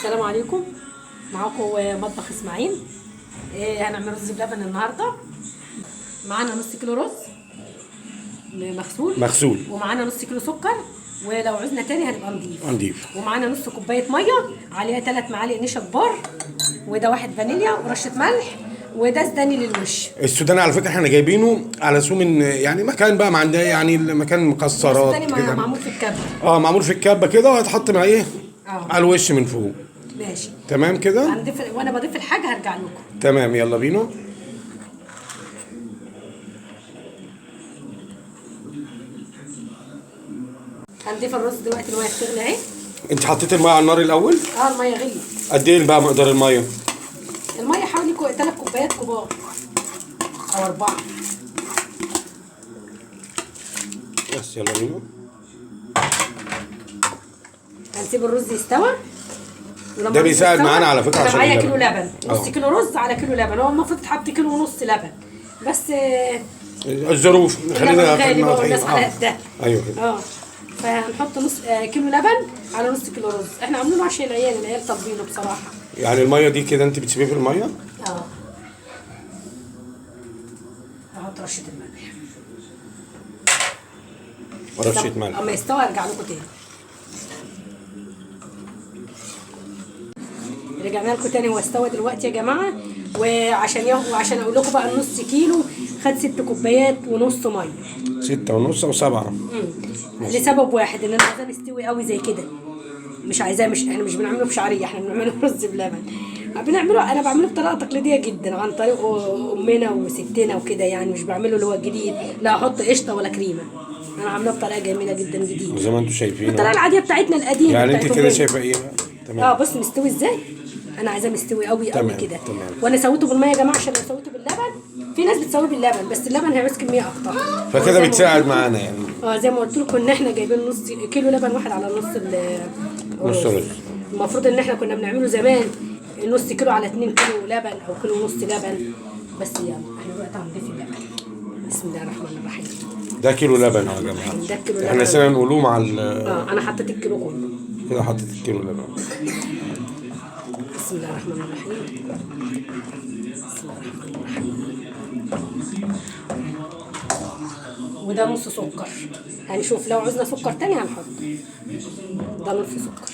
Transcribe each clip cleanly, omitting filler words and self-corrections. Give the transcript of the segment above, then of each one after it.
السلام عليكم. معاكم مطبخ اسماعيل. هنعمل رز بلبن النهارده. معانا نص كيلو رز مغسول، ومعانا نص كيلو سكر، ولو عوزنا تاني هنبقى نضيف. ومعانا نص كوباية مية عليها 3 معالق نشا كبار، وده واحد فانيليا ورشه ملح، وده سوداني للوش. السوداني على فكرة احنا جايبينه على سوم يعني مكان بقى ما عندنا، يعني مكان مكسرات كده، معمول في الكبه. معمول في الكبه كده، وهيتحط مع ايه؟ على الوش من فوق. ماشي تمام كده. هنضيف، وانا بضيف الحاجة هرجع لكم. تمام، يلا بينا. هنضيف الرز دلوقتي. المية بتغلي اهي. انت حطيتي المية على النار الاول؟ المية غليت. قد ايه بقى مقدار المية؟ المية حوالي 3 كوبايات كبار او 4 بس. يلا بينا. هنسيب الرز يستوى. ده بيساعد معانا على فكرة، عشان معايا كيلو لبن، نص كيلو رز على كيلو لبن. هو المفروض تحط 1.5 كيلو لبن، بس الظروف خلينا غالي بقى والناس على قدها. ايوه كده. فهنحط نص كيلو لبن على نص كيلو رز. احنا عاملينه عشان العيال طالبينه بصراحة. يعني المية دي كده انت بتسيبيه في المية؟ هحط رشه الملح. رشه ملح. اما يستوي ارجع لكم تاني. رجعنا لكم تاني. هو استوى دلوقتي يا جماعة. وعشان اقول لكم بقى، النص كيلو خد 6.5 كوبايات مية. 6.5 او 7. لسبب واحد، ان انا عايزاه مستوي قوي زي كده. مش عايزاه، مش احنا مش بنعمله بشعريه، احنا بنعمله رز بلبن. بنعمله، انا بعمله بطريقة تقليدية جدا عن طريق امنا وستنا وكده، يعني مش بعمله اللي هو الجديد، لا احط قشطه ولا كريمة. انا عاملاه بطريقة جميلة جدا جديدة زي ما انتم شايفين، بالطريقة العادية بتاعتنا القديمة. يعني انت كده شايفه ايه؟ تمام. بص مستوي ازاي. انا عايزاه مستوي قوي قوي كده. وانا سويته بالمية يا جماعة، عشان لو سويته باللبن، في ناس بتسويه باللبن، بس اللبن هيعوز كمية اكتر، فكده بتساعد معانا يعني. زي ما قلت لكم ان احنا جايبين نص كيلو لبن واحد على نص الرز. المفروض ان احنا كنا بنعمله زمان نص كيلو على 2 كيلو لبن او 1.5 كيلو لبن، بس يلا احنا دلوقتي هنضيف اللبن. بسم الله الرحمن الرحيم. ده كيلو لبن يا جماعة. ده كيلو لبن احنا نسينا نقولوه مع انا حطيت الكيلو كله كده. حطيت الكيلو لبن. بسم الله الرحمن الرحيم. بسم الله الرحمن الرحيم. وده نص سكر، هنشوف لو عوزنا سكر تاني هنحط. ده نص سكر.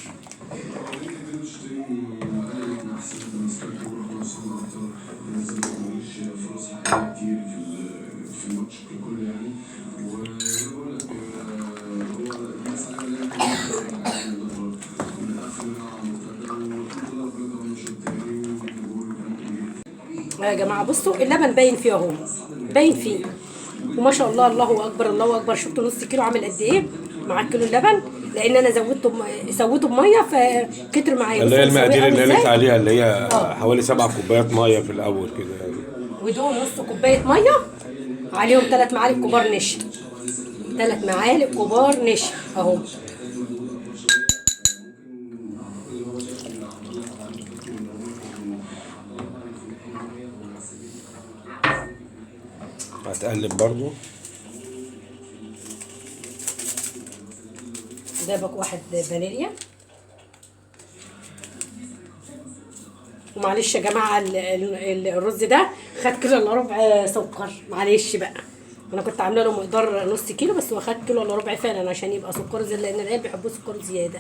يا جماعة بصوا اللبن باين فيه اهو، باين فيه، وما شاء الله، الله اكبر الله اكبر. شفتوا نص كيلو عامل قد ايه مع الكيلو اللبن؟ لان انا زودته سويته بميه فكتر معايا. اللي هي المقادير اللي قالت عليها، اللي هي حوالي 7 كوبايات مية في الاول كده يعني. ودول نص كوباية مية عليهم 3 معالق كبار نشا. 3 معالق كبار نشا اهو. هتقلب برضو. ده باك واحد فانيليا. ومعلش يا جماعة الرز ده خد 1.75 كيلو سكر، معلش بقى. انا كنت عامله له مقدار نص كيلو، بس هو خد 1.75 كيلو فعلا عشان يبقى سكر زي، لان العيال بيحبوا سكر زيادة.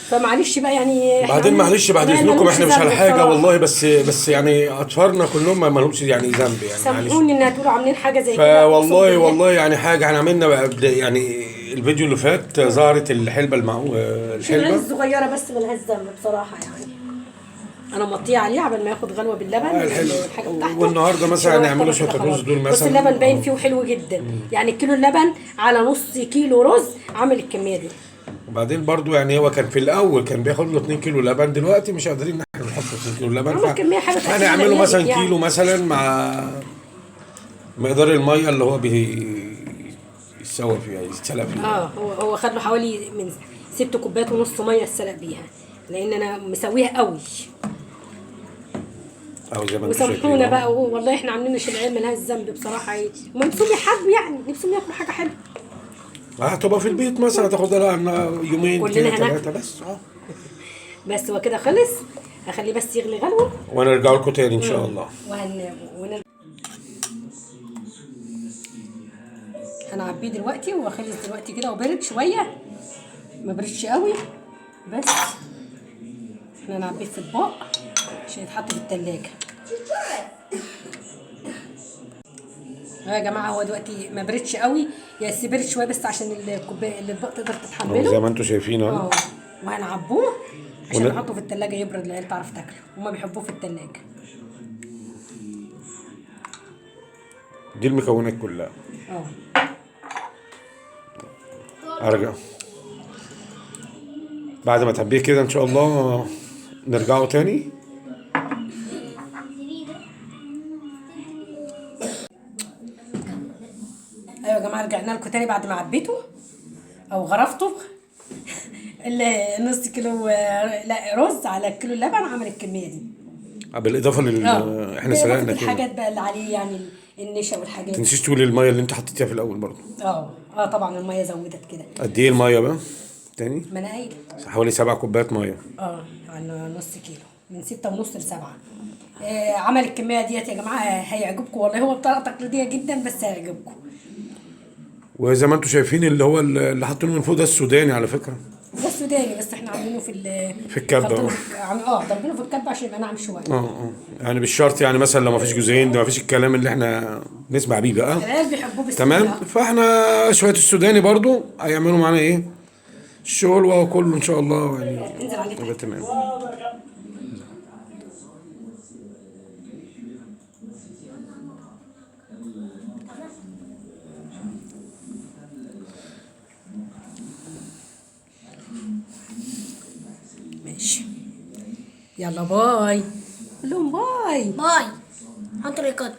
فمعلش بقى يعني. بعدين معلش بعد اذنكم احنا مش على حاجة والله، بس يعني اطفالنا كلهم ما لهمش يعني ذنب يعني. سامحوني ان هتقولوا عاملين حاجة زي كده. فوالله والله يعني حاجة احنا عملنا يعني الفيديو اللي فات ظهرت الحلبة الحلبة الصغيرة بس مالهاش ذنب بصراحة يعني. انا مطية عليه عبال ما ياخد غلوه باللبن والحاجة بتاعته. والنهارده مثلا هنعمله شوية الرز دول مثلا. بس اللبن باين فيه حلو جدا. يعني الكيلو اللبن على نص كيلو رز عامل الكمية دي. وبعدين برضو يعني هو كان في الاول كان بياخد له 2 كيلو لبن، دلوقتي مش قادرين احنا نحط 2 كيلو لبن. كمية حلوة. هنعمله مثلا يعني كيلو مثلا مع مقدار المية اللي هو بيتسوى فيها، يتسلق فيها. هو خد له حوالي من 6.5 كوبايات مية اتسلق بيها، لان انا مسويها قوي. او زي ما انتم شايفين. وسامحونا بقى والله احنا عاملين عشان العيال مالهاش ذنب بصراحة. هم نفسهم يحبوا يعني، نفسهم ياكلوا حاجة حلوة. هتبقى في البيت مثلا تاخد لها يومين كلنا 3 بس. بس هو كده خلص، هخليه بس يغلي غلوه ونرجع لكم تاني ان شاء الله. هنعبيه دلوقتي، وهو خلص دلوقتي كده وبرد شوية، ما بردش قوي، بس احنا هنعبيه في اطباق عشان يتحط في التلاجة. يا جماعة هو دلوقتي ما بردش قوي، يا برد شوية بس عشان الكوباية الاطباق تقدر تتحمله زي ما انتم شايفين اهو. وهنعبوه عشان نحطه في التلاجة يبرد، العيال تعرف تاكله، هما بيحبوه في التلاجة. دي المكونات كلها. ارجع بعد ما تعبيه كده ان شاء الله نرجعه تاني. ايوه يا جماعة رجعنا لكم تاني بعد ما عبيته او غرفته نص كيلو لا رز على كيلو اللبن عمل الكمية دي. بالاضافة لل احنا سلقنا كده الحاجات بقى اللي عليه، يعني النشا والحاجات. ما تنسيش تقولي المية اللي انت حطيتيها في الاول برضه. طبعا المية زودت كده. قد ايه المية بقى تاني؟ ما انا قايله حوالي 7 كوبايات مية. على نص كيلو، من 6.5 ل7. عمل الكمية ديت يا جماعة، هيعجبكم والله، هو بطريقة تقليدية جدا بس هيعجبكم. وزي ما انتم شايفين اللي هو اللي حاطينه من فوق ده السوداني على فكرة. ده السوداني بس احنا عاملينه في الكبه. ضربينه في الكبه عشان يبقى ناعم شوية. يعني بالشرط، يعني مثلا لو ما فيش جوزين ده ما فيش الكلام اللي احنا نسمع بيه بقى. العيال بيحبوه بالسوداني. تمام، فاحنا شوية السوداني برضو هيعملوا معانا ايه الشغل، وهو كله ان شاء الله يعني انزل عليه. تمام. ماشي، يلا bye، قول لهم bye bye. حط لايكات.